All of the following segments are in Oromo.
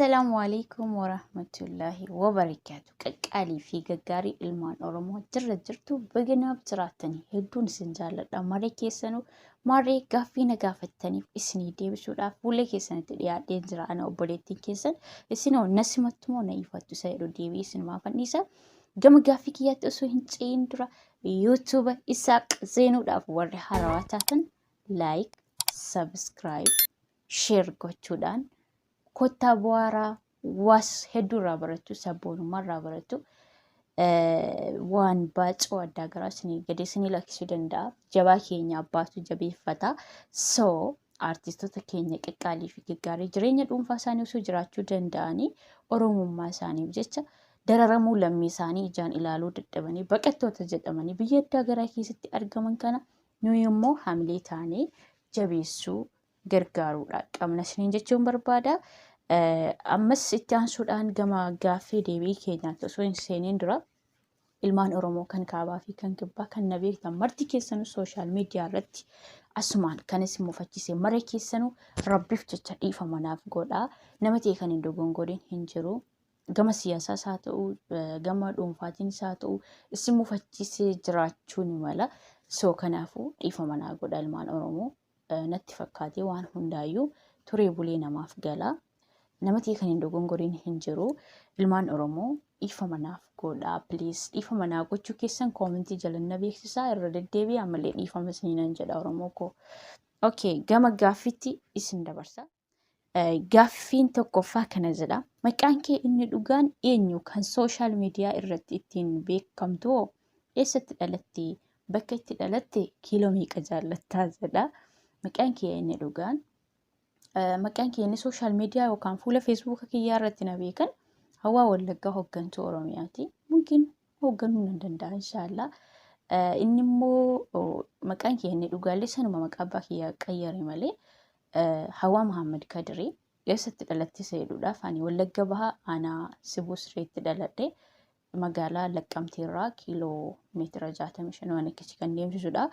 Assalaamu alaikum warahmatullaahi wabarakaatu. Qaqqaalii fi gaggaarii ilmaan Oromoo jirra jirtu baga naaf jiraattanii hedduun isin jaalladha. Maree keessanuu maree gaaffii na gaafattaniif isinii deebisuudhaaf fuula keessanitti dhiyaadheen jira. Ana obboleettiin keessan isinoo na simattu moo na ifattu isa jedhu deebii isinumaaf dhiisa. Gama gaaffii kiyyaatti osoo hin ce'in dura YouTube Isaaq Zeenuudhaaf warri haarawaa taatan like, subscribe, share gochuudhaan kottaa bu'aaraa waas hedduu irraa barattu sabboonummaa irraa barattu waan baacoo addaa garaa isinii gadi isinii lakkisuu danda'a. Jabaa keenya abbaatu jabeeffata. So artistoota keenya qaqqaalii fi gaggaarii jireenya dhuunfaa isaanii osoo jiraachuu danda'anii oromummaa isaaniif jecha dararamuu lammii isaanii ijaan ilaaluu dadhabanii baqattoota jedhamanii biyya addaa garaa keessatti argaman kana nuyi immoo hamilee taanee jabeessuu gargaaruudha qabna isiniin jechuun barbaada. Ammas itti aansuudhaan gama gaaffii deebii keenyaatti osoo hin seeniin dura ilmaan Oromoo kan kaabaa fi kan kibbaa kan na beektan marti keessanuu sooshaal miidiyaa irratti asumaan kan isin mufachiise mara keessanuu rabbiif jecha dhiifama naaf godhaa. Nama ta'e kan hin dogongoriin hin jiru. Gama siyaasaas haa ta'u gama dhuunfaatiinis haa ta'u isin mufachiisee jiraachuu ni mala. So kanaafuu dhiifama naa godha ilmaan Oromoo. Natti fakkaatee waan hundaayyuu turee bulee namaaf gala. Nama ta'e kan hin dogongoriin hin jiru. Ilmaan Oromoo dhiifama naaf godhaa please. Dhiifama naa gochuu keessan koomentii jala na beeksisaa irra deddeebi'ee ammallee dhiifama isiniinan jedha Oromoo koo. Okay, gama gaaffiitti isin dabarsa. Gaaffiin tokkoffaa kana jedha. Maqaan kee inni dhugaan eenyu kan sooshaal miidiyaa irratti ittiin beekamtu hoo? Eessatti dhalatte? Bakka itti dhalatte kiiloo meeqa jaallattaa jedha. Maqaan kee inni dhugaan maqaan kee inni sooshaal miidiyaa yookaan fuula feesbuuka kiyyaa irratti na beekan Hawwaa Wallaggaa hooggantuu Oromiyaati. Mungin hoogganuu nan danda'a inshaallah. Inni immoo maqaan kiyya inni dhugaallee sanuma maqaa abbaa kiyyaa qayyare malee Hawwaa Muhammad Kadirii. Eessatti dhalatte isa jedhuudhaaf ani Wallagga Bahaa aanaa Sibuu Sireetti dhaladhe. Magaalaa Laqqamteerraa kiiloo meetira 65 waan akkasii kan deemsisudha.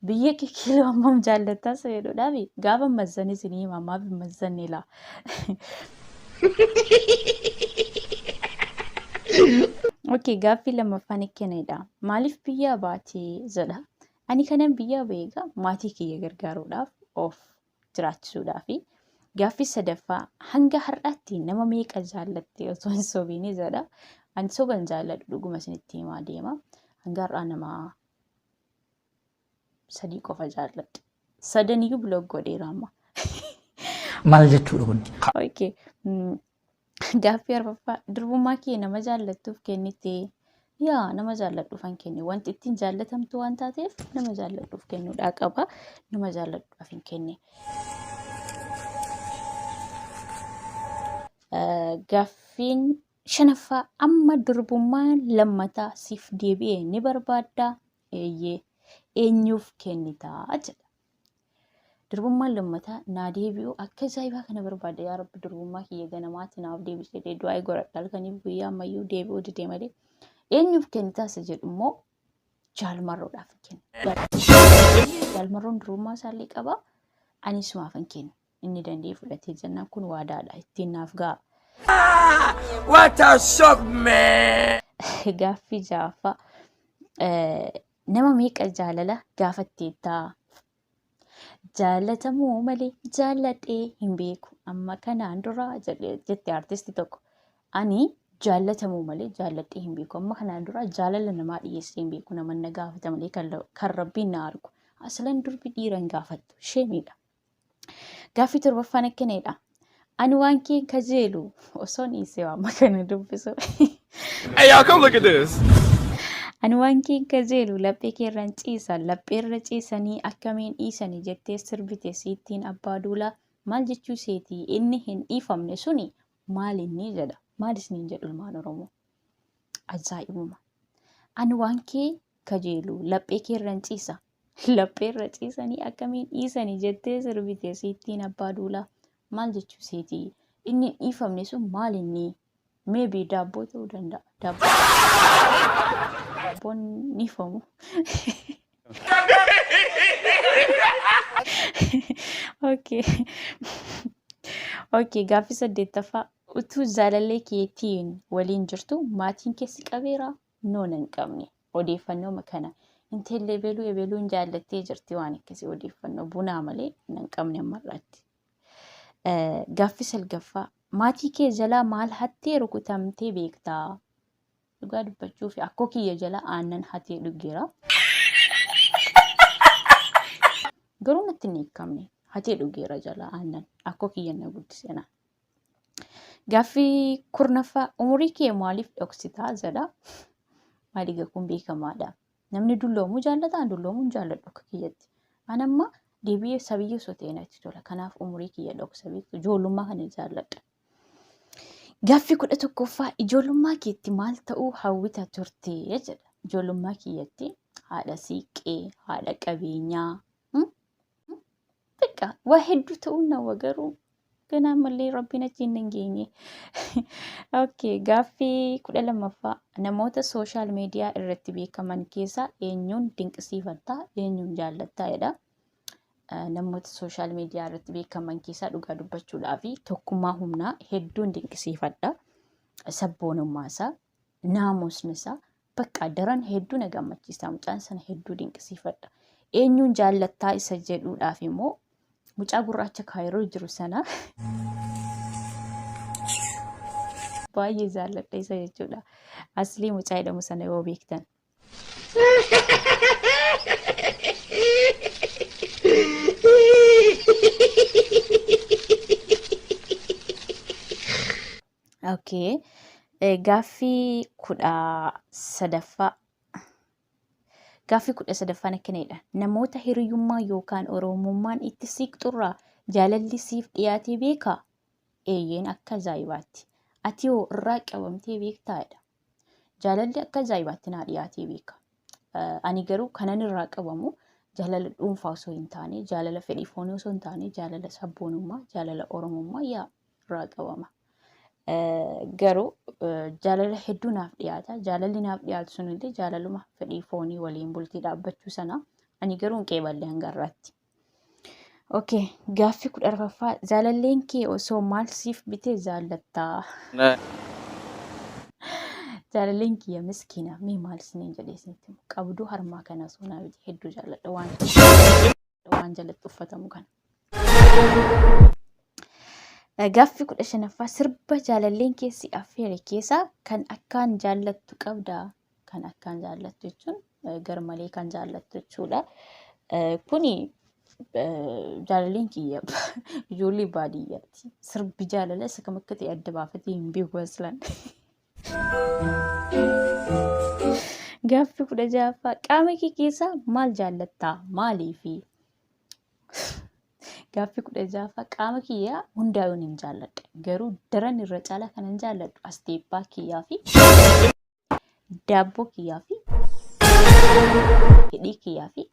Biyya kee kiiloo hammam jaallattaa isa jedhuudhaaf gaafa mazzan isinii hima maaf hin mazzanne laa. Okay, gaaffii lammaffaan akkanadha. Maaliif biyyaa baate jedha. Ani kanan biyyaa ba'e egaa maatii kiyya gargaaruudhaaf of jiraachisuudhaafi. Gaaffii sadaffaa hanga har'aatti nama meeqa jaallatte osoo hin sobiini jedha. Ani soba hin jaalladhu dhuguma isinitti himaa deema. Hanga har'aa nama sadii qofa jaalladhe. Sadaniyyuu biloog godheera amma. Maal jechuudha kun? Okay. Gaaffii arfaffaa durbummaa kee nama jaallattuuf kennite yaa nama jaalladhuufan kenne wanti ittiin jaallatamtu waan taateef nama jaalladhuuf kennuudhaa qaba nama jaalladhuudhaaf hin kenne. Gaaffiin shanaffaa amma durbummaan lammataa siif deebi'e ni barbaaddaa? Eeyyee. Eenyuuf kennitaa jedha. Durbummaan lammataa naa deebi'u akka ajaa'ibaa kana barbaada yaa rabbi durbummaa kiyya ganamaatti naaf deebisi jedhee du'aa godhadha halkaniif guyyaa ammayyuu deebi'uu didee malee. Eenyuuf kennitaa isa jedhu immoo jaalmarroodhaaf kenna. Jaalmarroon durbummaa isaallee qaba. Ani isumaaf hin kennu. Inni danda'ee fudhatee jennaan kun waadaadha ittiin naaf ga'a. What a shock, man! Gaaffii ja'affaa. Nama meeqa jaalala gaafatteettaa? Jaalatamuu malee jaalladhee hin beeku. Amma kanaan dura jette artisti tokko. Ani jaallatamuu malee jaalladhee hin beeku. Amma kanaan dura jaalala namaa dhiyeessee hin beeku. Nama na gaafata malee kan rabbiin na argu. Aslan durbi dhiira hin gaafattu. Sheemiidha. Gaaffii torbaffaan akkanadha. Ani waan kee hin kajeelu osoon dhiisee waan kana dubbisu. Hey, y'all, come look at this. Ani waan kee hin kajeelu laphee kee irraan ciisa laphee irra ciisanii akkamiin dhiisanii jettee sirbite siittiin abbaa duulaa maal jechuu seetii inni hin dhiifamne suni maal inni jedha maal isiniin jedhu ilmaan Oromoo. Ajaa'ibuma. Ani waan kee kajeelu laphee kee irraan ciisa laphee irra ciisanii akkamiin dhiisanii jettee sirbite siittiin abbaa duulaa maal jechuu seetii inni hin dhiifamne sun maal inni maybe daabboo ta'uu danda'a daabboon ni dhiifamu. Okay. Okay, gaaffii saddeettaffaa. Utuu jaalallee keetiin waliin jirtu maatiin keessi qabeera? No, nan qabne. Odeeffannoo kana intalli ebeluu ebeluun jaallattee jirti waan akkasii odeeffannoo bunaa malee nan qabne ammarraatti. Gaaffii salgaffaa, maatii kee jalaa maal hattee rukutamtee beektaa? Dhugaa dubbachuu fi akkoo kiyya jalaa aannan hatee dhugeera. Garuu natti hin hiikamne, hatee dhugeera jalaa aannan, akkoo kiyya na guddise naan. Gaaffii 10ffaa, umurii kee maaliif dhoksitaa jedha. Maaliif kun beekamaadha. Namni dulloomuu jaallata, an dulloomuu hin jaalladhu akka kiyyatti. An amma deebi'ee sabiyya osoo ta'e natti tola. Kanaaf umurii kiyya dhoksa beektu, ijoollummaa kana jaalladha. Gaaffii 11ffaa, ijoollummaa keetti maal ta'uu hawwita turte jedha. Ijoollummaa kiyyatti haadha siiqqee, haadha qabeenyaa, Xiqqa waa hedduu ta'uu nawa, garuu ganaa mallee rabbiin achiin hin geenye. Okay, gaaffii 12ffaa, namoota sooshaal miidiyaa irratti beekaman keessaa eenyuun dinqisiifattaa, eenyuun jaallattaa jedha. Namoota sooshaal miidiyaa irratti beekaman keessaa dhugaa dubbachuudhaa fi Tokkummaa Humnaa hedduun dinqisiifadha. Sabboonummaa isaa, naamusni isaa bakka daran hedduu na gammachiisa. Mucaan sana hedduu dinqisiifadha. Eenyuun jaallattaa isa jedhuudhaaf immoo mucaa gurraacha Kaayiroo jiru sana baay'ee jaalladha isa jechuudha. Aslii mucaa jedhamu sana yoo beektan. Okay. Gaaffii 13ffaa. Gaaffii 13ffaan akkanadha. Namoota hiriyummaa yookaan oromummaan itti siiqxurraa jaalalli siif dhiyaatee beekaa? Eeyyeen, akka ajaa'ibaatti. Ati hoo irraa qabamtee beektaadha? Jaalalli akka ajaa'ibaatti naa dhiyaatee beeka. Ani garuu kanan irraa qabamu jaalala dhuunfaa osoo hin taane, jaalala fedhii foonii osoo hin taane, jaalala sabboonummaa, jaalala oromummaa yaa irraa qabama. Garuu jaalala hedduu naaf dhiyaata. Jaalalli naaf dhiyaatu sunillee jaalaluma fedhii foonii waliin bultii dhaabbachuu sana ani garuu hin qeeballe hanga har'aatti. Okay, gaaffii 14ffaa, jaalalleen kee osoo maal siif bitee jaallattaa? Jaalalleen kiyya miskiina, mee maal isiniin jedhee isinitti himu, qabduu harmaa kana osoo naa bite hedduu jaalladha, waan jalatti uffatamu kana. Gaaffii 15ffaa, sirba jaalalleen kee si affeere keessaa kan akkaan jaallattu qabdaa? Kan akkaan jaallattu jechuun garmalee kan jaallattu jechuudha. Kuni jaalalleen kiyya ijoollee baadiyyaati. Sirbi jaalala isa kam akka ta'e adda baafatee hin beeku aslan. Gaaffii 16ffaa, qaama kee keessaa maal jaallattaa? Maaliifi? Gaaffii 16ffaa, qaama kiyyaa hundaa'uun hin jaalladha. Garuu daran irra caalaa kanan jaalladhu asteeppaa kiyyaa fi daabboo kiyyaa fi hidhii kiyyaa fi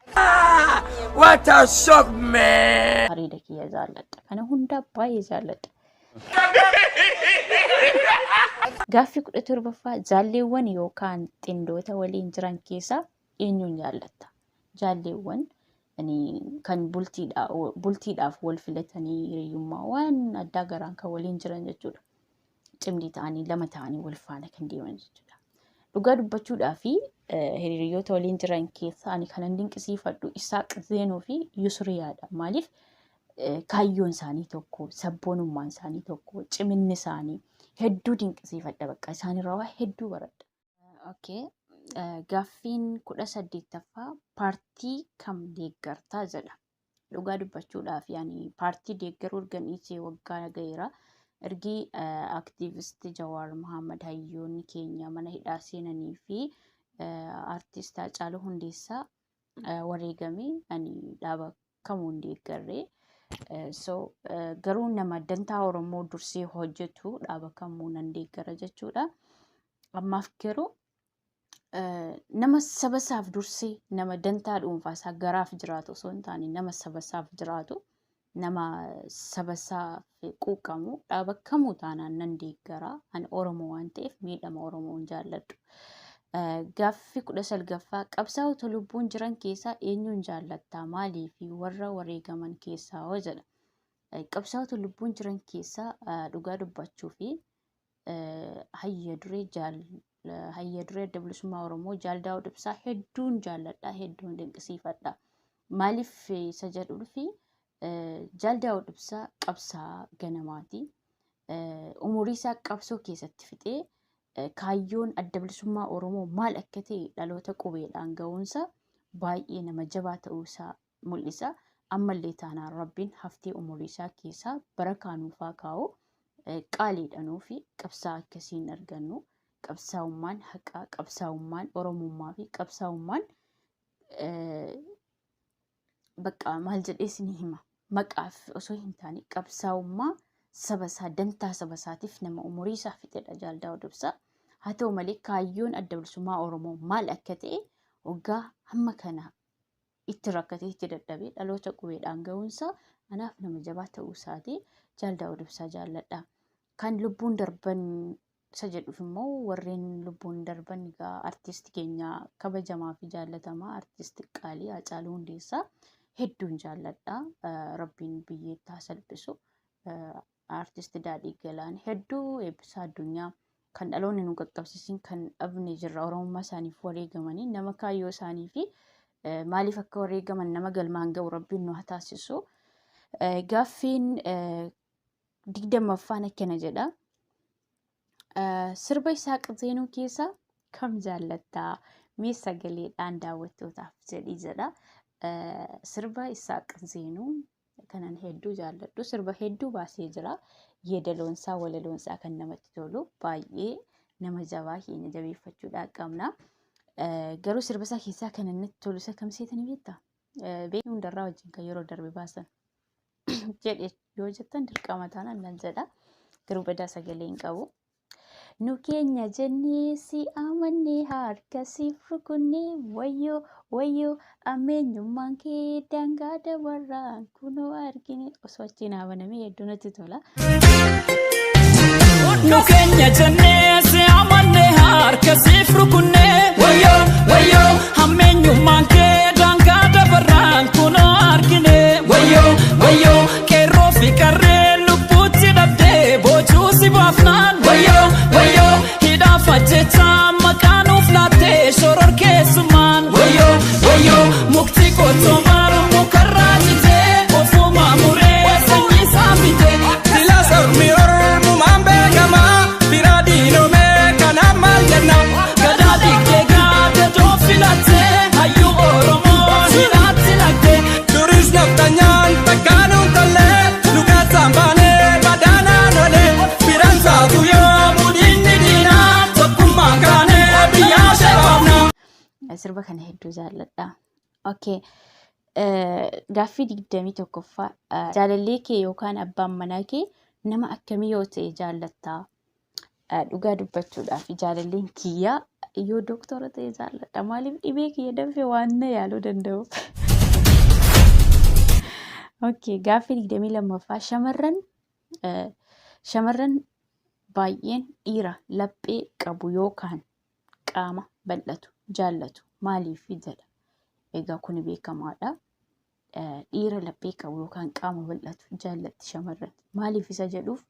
What a shock, man! Areeda kiyya jaalladha. Kana hundaa baay'ee jaalladha. Gaaffii 17ffaa, jaalleewwan yookaan xindoota waliin jiran keessaa eenyuun jaallatta? Jaalleewwan kan bultiidhaaf wal filatanii hiriyyummaa waan addaa garaan kan waliin jiran jechuudha. Cimdii ta'anii, lama ta'anii wal faana kan deeman jechuudha. Dhugaa dubbachuudhaa fi hiriyoota waliin jiran keessaa ani kanan dinqisiifadhu Isaaq Zeenoo fi Yusriyaadha. Maaliif, kaayyoon isaanii tokko, sabboonummaan isaanii tokko, ciminni isaanii hedduu dinqisiifadha, bakka isaanirraa waa hedduu baradha. Okay. Gaaffiin 18ffaa, paartii kam deeggartaa jedha. Dhugaa dubbachuudhaaf ani paartii deeggaruu ergan dhiisee waggaa ga'eera. Ergi aktiivisti Jawaar Mohaammed hayyoonni keenya mana hidhaa seenanii fi aartist Haacaaluu Hundeessaa wareegamee ani dhaaba kamuu hin deeggarre. So garuu nama dantaa Oromoo dursee hojjetu dhaaba kamuu nan deeggara jechuudha. Ammaaf garuu nama saba isaaf dursee, nama dantaa dhuunfaa isaa garaaf jiraatu osoo hin taane, nama saba isaaf jiraatu, nama saba isaaf quuqamu dhaaba kamuu taanaan nan deeggara. Ani Oromoo waan ta'eef miidhama Oromoo hin jaalladhu. Gaaffii 19ffaa, qabsaa'ota lubbuun jiran keessaa eenyuun jaallattaa, maalii fi warra wareegaman keessaa hoo jedha. Qabsaa'ota lubbuun jiran keessaa dhugaa dubbachuu fi Hayya duree jaal hayya duree Adda Bilisummaa Oromoo Jaal Daawud Ibsaa hedduun jaalladha, hedduun dinqisiifadha. Maaliif isa jedhuufi, Jaal Daawud Ibsaa qabsaa ganamaati. Umurii isaa qabsoo keessatti fixee kaayyoon Adda Bilisummaa Oromoo maal akka ta'e dhaloota qubeedhaan ga'uunsa baay'ee nama jabaa ta'uu isaa mul'isa. Ammallee taanaan Rabbiin haftee umurii isaa keessaa barakaa nuufaa kaa'u. Qaaliidha fi qabsaa akkasiin argannu. Qabsaa'ummaan haqaa, qabsaa'ummaan Oromummaa fi qabsaa'ummaan bakka maal jedhee isin hima. Maqaaf osoo hin taane qabsaa'ummaa saba isaa, dantaa saba isaatiif nama umurii isaa fixedha Jaal Daawud Ibsaa. Haa ta'u malee kaayyoon Adda Bilisummaa Oromoo maal akka ta'e waggaa hamma kana itti rakkatee itti dadhabee dhaloota qubeedhaan ga'uunsaa anaaf nama jabaa ta'uu isaati. Jaal Daawud Ibsaa jaalladha. Kan lubbuun darban isa jedhuuf immoo, warreen lubbuun darban egaa artisti keenya kabajamaa fi jaallatamaa, artisti qaalii Haacaaluu Hundeessaa hedduun jaalladha. Rabbiin biyyeetti haa salphisu. Artisti Daadhii Galaan hedduu, Eebbisaa Addunyaa, kan dhaloonni nu qaqqabsiisin kan dhabne jirra. Oromummaa isaaniif wareegamanii nama kaayyoo isaanii fi maaliif akka wareegaman nama galmaan ga'u Rabbiin nu haa taasisu. Gaaffiin 20ffaan akkana jedha. Sirba Isaaq Zeenuu keessaa kam jaallattaa? Mee sagaleedhaan daawwattootaaf jedhii jedha. Sirba Isaaq Zeenuu kanan hedduu jaalladhu, sirba hedduu baasee jira. Yeedaloonsaa, walaloonsaa kan namatti tolu, baay'ee nama jabaa keenya jabeeffachuudhaa qabna. Garuu sirba isaa keessaa kan inni tolu isa kam seetanii beektaa? Beekni hundarraa wajjin kan yeroo darbe baasan jedhe yoo jettan dirqama taanaan nan jedha. Garuu badaa sagalee hin qabu. Nu keenya jennee si amannee harka siif rukunnee, wayyoo wayyoo, ammeenyummaan kee daangaa dabarraan kunoo argine, osoo achiin haa hedduu natti tola. Nu keenya jennee si amannee harka siif rukunnee, wayyoo wayyoo, hammeenyummaan kee daangaa dabarraan kunoo argine, wayyoo wayyoo, qeerroo fi qarree lubbuutti dhabdee boocuu si baafnaan, wayyoo wayyoo, hidhaaf ajjechaa maqaa nuuf laattee shoror keessummaan, wayyoo wayyoo, mukti qottoo mukarraa citee ofuma muree sanyii isaa fite. Sila sormi ormumaan beekamaa bira diinomee kanaaf maal jenna? Gadaa diigdee gaadadoo filattee hayyuu Oromoo hidhaatti naqxee. Duris naftanyaan takkaanuun tollee nu keessaan baanee badaanaan olee biraan saatu yoo mudinni diinaa tokkummaan kaanee biyyaa sheefaafna. Sirba kana hedduu jaalladha. Okay. Gaaffii 21ffaa, jaalallee kee yookaan abbaan manaa kee nama akkamii yoo ta'e jaallattaa? Dhugaa dubbachuudhaaf jaalalleen kiyyaa yoo dooktora ta'e jaalladha. Maaliif? Dhibee kiyya dafee waan na yaaluu danda'uuf. Okay, gaaffii 22ffaa, shamarran baay'een dhiira laphee qabu yookaan qaama bal'atu jaallatu, maaliif jedha. Egaa kun beekamaadha. Dhiira laphee qabu yookaan qaama bal'atu jaallatti shamarran. Maaliif isa jedhuuf,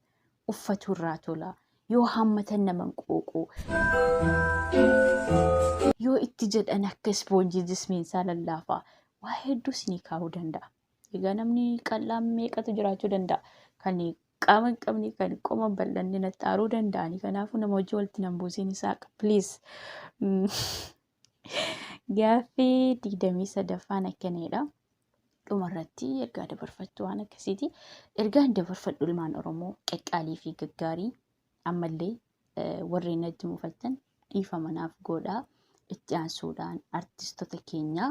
uffatu irraa tola. Yoo hammatan nama hin quuqu. Yoo itti jedhan akka ispoonjii jismiinsaa lallaafaa. Waa hedduu isinii kaa'uu danda'a. Egaa namni qal'aan meeqatu jiraachuu danda'a? Kan qaama hin qabne, kan qoma hin bal'anne natti aaruu danda'ani. Kanaafuu nama hojii walitti nan buusin Isaaq, please. Gaaffii 23ffaan akkanidha. Dhumarratti ergaa dabarfattu waan akkasiiti. Ergaan dabarfadhu, ilmaan Oromoo qaqqaalii fi gaggaarii, ammallee warreen natti mufattan dhiifama naaf godhaa. Itti aansuudhaan artistoota keenyaa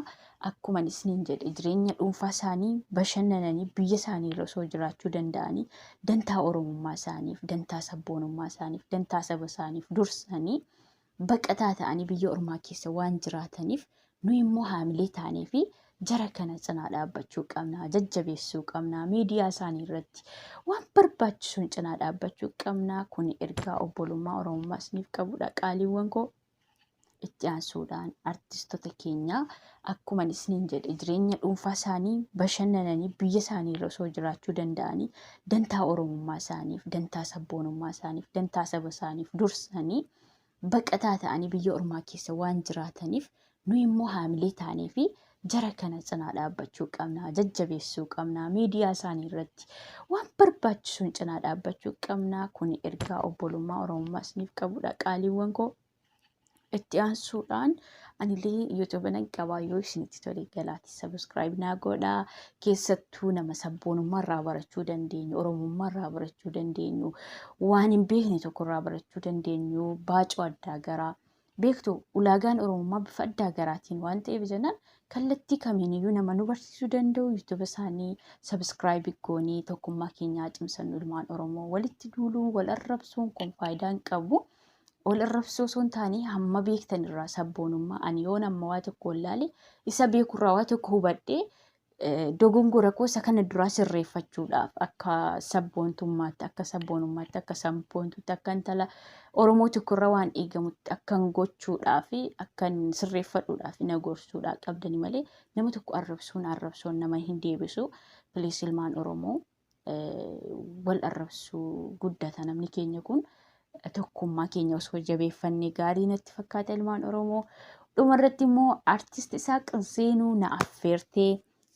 akkuma isiniin jedhe jireenya dhuunfaa isaanii bashannananii biyya isaanii irra osoo jiraachuu danda'anii dantaa Oromummaa isaaniif, dantaa sabboonummaa isaaniif, dantaa saba isaaniif dursanii baqataa ta'anii biyya ormaa keessa waan jiraataniif, nu immoo haamilee taanee fi jara kana cinaa dhaabbachuu qabna, jajjabeessuu qabna, miidiyaa isaanii irratti waan barbaachisuun cinaa dhaabbachuu qabna. Kun ergaa obbolummaa Oromummaa isiniif qabudha, qaaliiwwan koo. Itti aansuudhaan artistoota keenya akkuma isiniin jedhe jireenya dhuunfaa isaanii bashannananii biyya isaanii irra osoo jiraachuu danda'anii dantaa Oromummaa isaaniif, dantaa sabboonummaa isaaniif, dantaa saba isaaniif dursanii baqataa ta'anii biyya ormaa keessa waan jiraataniif nuyi immoo haamilee taanee fi jara kana cinaa dhaabbachuu qabna, jajjabeessuu qabna, miidiyaa isaanii irratti waan barbaachisuun cinaa dhaabbachuu qabna. Kun ergaa obbolummaa Oromummaa isiniif qabudha qaaliiwwan koo. Itti aansuudhaan anillee YouTube nan qabaa yoo isinitti tole galaati subscribe naa godhaa. Keessattuu nama sabboonummaa irraa barachuu dandeenyu, Oromummaa irraa barachuu dandeenyu, waan hin beekne tokko irraa barachuu dandeenyu, baacoo addaa garaa. Beektu ulaagaan Oromummaa bifa addaa garaatiin waan ta'eef jennaan kallattii kamiiniyyuu nama nu barsiisuu danda'u YouTube isaanii subscribe goonee tokkummaa keenyaa cimsannu ilmaan Oromoo walitti duuluun wal arrabsuun kun faayidaa hin qabu. Wal arrabsuu osoo hin taane hamma beektan irraa sabboonummaa ani yoon amma waa tokko wallaale isa beekurraa waa tokko hubadhee dogongora koo isa kana duraa sirreeffachuudhaaf akka sabboontummaatti akka sabboonummaatti akka sabboontutti akka intala Oromoo tokkorra waan eegamutti akkan gochuudhaaf akkan sirreeffadhuudhaaf na gorsuudhaa qabdani malee nama tokko arrabsuun arrabsoon nama hin deebisu. Please ilmaan Oromoo wal arrabsuu guddata namni keenya kun tokkummaa keenya osoo jabeeffannee gaarii natti fakkaata ilmaan Oromoo. Dhumarratti immoo artist Isaaq Zeenuu na affeertee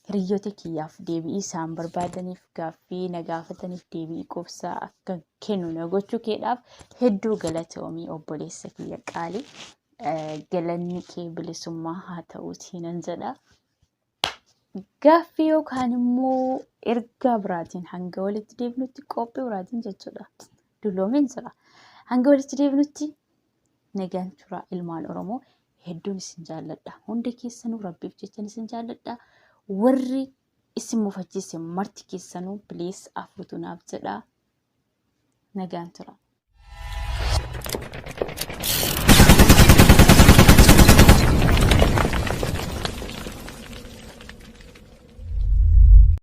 hiriyoota kiyyaaf deebii isaan barbaadaniif gaaffii na gaafataniif deebii quubsaa akka kennu na gochuu keedhaaf hedduu galatoomii obboleessa kiyya qaalii. Galanni kee bilisummaa haa ta'u siinan jedha. Gaaffii yookaan immoo ergaa biraatiin hanga walitti deebinutti qophii biraatiin jechuudha. Dulloomeen jira. Hanga walitti deebinutti nagaan turaa ilmaan Oromoo hedduun isin jaalladha. Hunda keessanuu rabbiif jechan isin jaalladha. Warri isin mufachiise marti keessanuu please afuutu naaf jedhaa. Nagaan turaa.